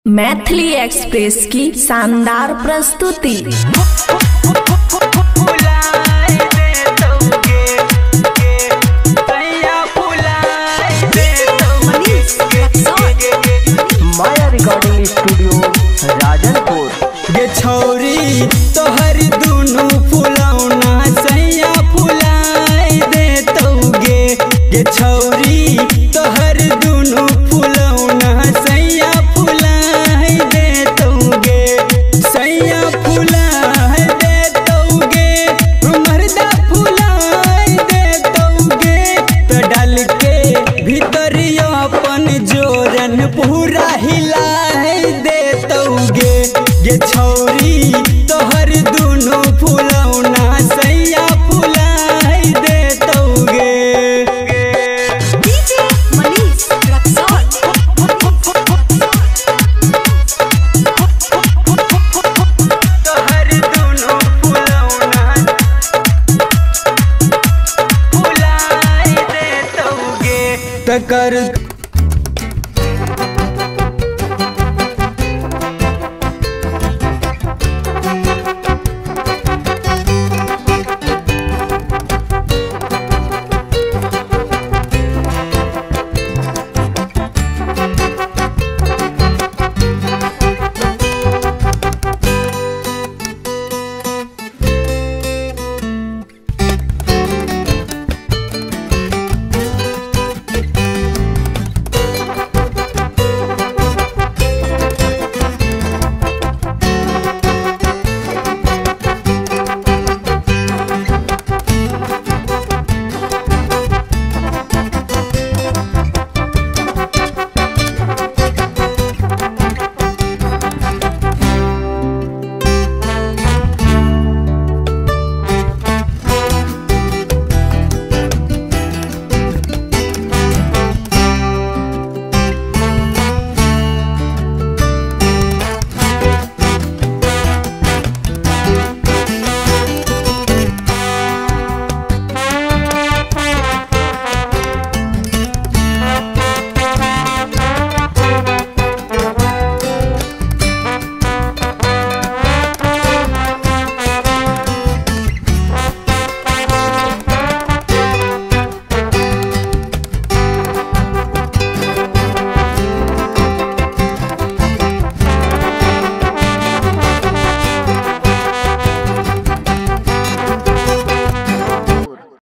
Maithili express की शानदार प्रस्तुति। माया recording studio Rajanpur. गे छौरी तोहर दुनू फुलौना सैया फुलाए देतौगे। गे छौरी तोहर दुनू फुलौना सैया फुलाए देतौगे। सैया फुलाए देतौगे, मर्दा फुलाए देतौगे। तो डाल के भीतर अपन जोरन पूरा हिलाए देतौगे। गे छौरी